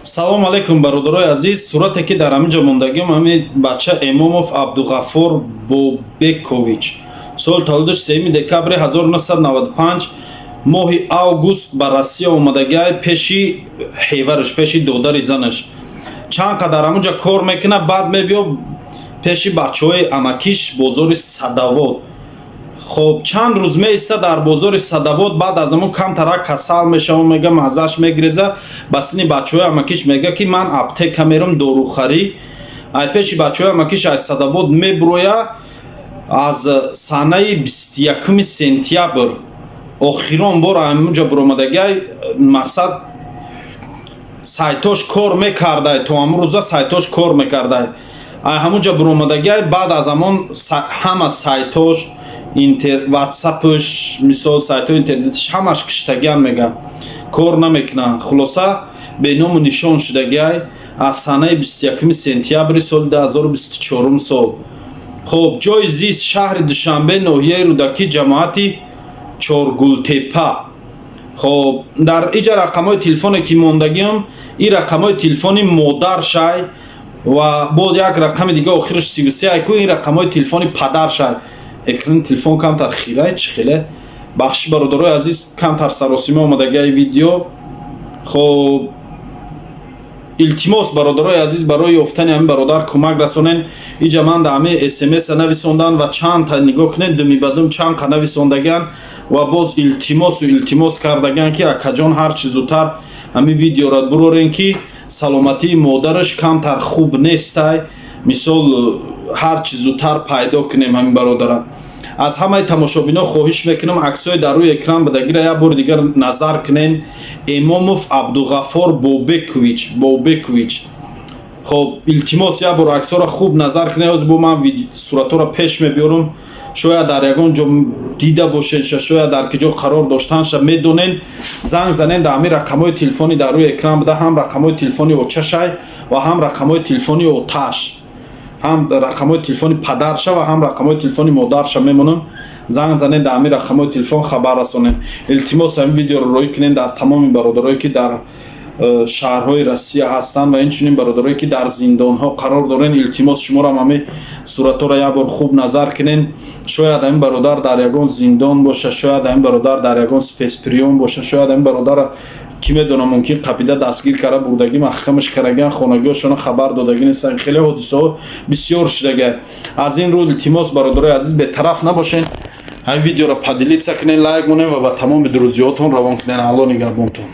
Салому алайкум, бародарои азиз. Сурате, ки дар ҳамин ҷо мондагиам, ҳамин бача Эмомов Абдуғаффор Бобекович, соли таваллудаш 3 декабри 1995, моҳи август ба Россия омадагиай пеши ҳевараш, пеши додари занаш. Чанд қадар ҳамунҷа кор мекунад, баъд мебиё пеши бачаҳои амакиш, бозори Садовод. Хоб, чанд рӯз меиста дар бозори Садовод. Баъд аз ҳамон камтарак касал мешава, мега, маззаш мегиреза. Ба сини бачаҳои амакиш мега, ки ман аптека мерам, дорухарӣ. Ай пеши бачаҳои амакиш, ай Садовод мебуроя. Аз санаи 21 сентябр охирон бор ҳамунҷа буромадагиай. Мақсад, сайтош кор мекардай, то ҳамун рӯза сайтош кор мекардай. Ай ҳамунҷа буромадагиай, баъд аз ҳамон ҳама сайтош, интер ватсапш, мисол, сайтҳои интернетиш ҳамаш киштагиам, мега, кор намекунанд. Хулоса, беному нишон шудагиай аз санаи 21 сентябри соли 2024 сол. Хоб, ҷои зист: шаҳри Душанбе, ноҳияи Рӯдакӣ, ҷамоати Чоргултепа. Хоб, дар иҷа рақамҳои телефоне, ки мондагиам, ин рақамҳои телефони модаршай ва боз як рақами дига, охираш 33 айку, ин рақамҳои телефони падаршай. Экрани телефон камтар хирай, чӣ хеле, бахши, бародарои азиз, камтар саросима омадагиай видео. Хоб, илтимос, бародарои азиз, барои ёфтани ҳамин бародар кӯмак расонен. Иҷа ман да ҳамин смса нависондан ва чандта, нигоҳ кунед, думи ба дум чанд қа нависондагиан ва боз илтимосу илтимос кардагиан, ки акаҷон, ҳарчи зудтар ҳамин видеоро бурорен, ки саломатии модараш камтар хуб нестай. Мисол, ҳарчи зудтар пайдо кунем ҳамин бародара. Аз ҳамаи тамошобино хоҳиш мекунам, аксҳои дар рӯи экран будагира як бори дигар назар кунен. Эмомов Абдуғаффор Бобекович, Бобекович. Хоб, илтимос, як бор аксҳоро хуб назар кунед. Ҳозир бо ман суратҳоро пеш мебиёрам, шояд дар ягон ҷо дида бошед, шояд дар ки ҷо қарор доштанша медонен. Занг занен дар ҳамин рақамҳои телефони дар рӯи экран буда. Ҳам рақамҳои телефони очашай ва ҳам рақамҳои телефони оташ, ҳам рақамҳои телефони падарша ва ҳам рақамҳои телефони модарша мемонам. Занг занед дар ҳамин рақамҳои телефон, хабар расонед. Илтимос, ҳамин видеоро роӣ кунед дар тамоми бародарое, ки дар шаҳрҳои Россия ҳастанд, ва инчунин бародарое, ки дар зиндонҳо қарор дорен. Илтимос, шуморам ҳамин суратҳоро як бор хуб назар кунед. Шояд ҳамин бародар дар ягон зиндон боша, шояд ҳамин бародар дар ягон спецприём боша, шояд ҳамин бародарро, кӣ медонам, мумкин қапида, дастгир карда, бурдагӣ, маҳкамаш караган, хонагиҳошона хабар додагӣ нестанд. Хеле ҳодисаҳо бисёр шудага. Аз ин рӯ, илтимос, бародарои азиз, бетараф набошед. Ҳамин видеоро поделиться кунед, лайк монед ва ба тамоми друзьётон равон кунед. Алло нигаҳбонтон.